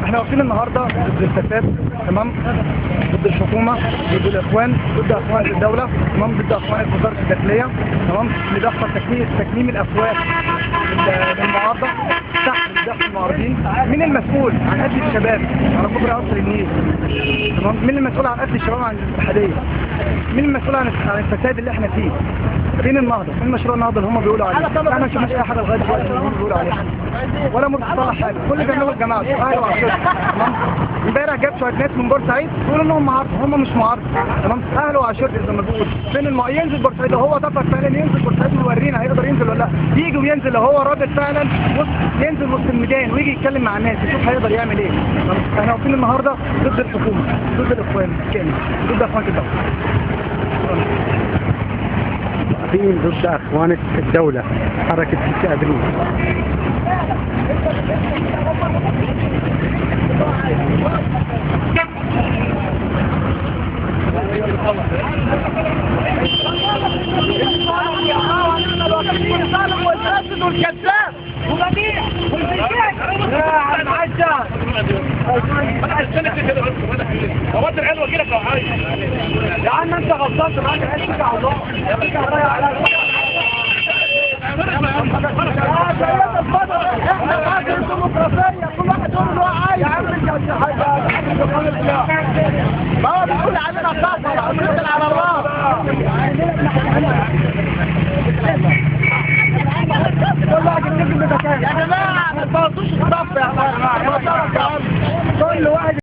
احنا واقفين النهارده ضد الفساد، تمام، ضد الحكومة، ضد الاخوان، ضد اخوان الدولة، تمام، ضد اخوان وزارة الداخلية، تمام، اللي بيحصل تكميم الافواه للمعارضه، سحب ضغط المعارضين. مين المسؤول عن قتل الشباب على كوبري قصر النيل؟ تمام، مين المسؤول عن قتل الشباب عن الاتحادية؟ مين المسؤول عن الفساد اللي احنا فيه؟ فين النهضة؟ فين مشروع النهضة اللي هم بيقولوا عليه؟ احنا ما شفناش اي حاجة لغاية دلوقتي اللي هم بيقولوا عليها، ولا مرسي صلح حاجة، كل اللي بيعملوه الجماعة اهل وعشيرته. تمام، امبارح جاب شوية ناس من بورسعيد بيقولوا انهم معارضة، هم مش معارضة، تمام، اهله وعشيرته زي ما بيقولوا. فين ينزل بورسعيد؟ لو هو طفل فعلا ينزل بورسعيد ويورينا هيقدر ينزل ولا لا، يجي وينزل لو هو راجل فعلا ينزل وسط الميدان ويجي يتكلم مع الناس يشوف هيقدر يعمل ايه. احنا واقفين النهارده ضد الحكومة، ضد الاخوان كامل، ضد اخوان الدولة. واقفين ضد اخوان الدولة، حركة 6 ابريل. يا عم انت غلطان، معاك عيال على الله. احنا بعد الديمقراطية كل واحد يقول اللي هو عايزه. يا عم انت ما هو بيقول علينا صفر، بنزل على الله.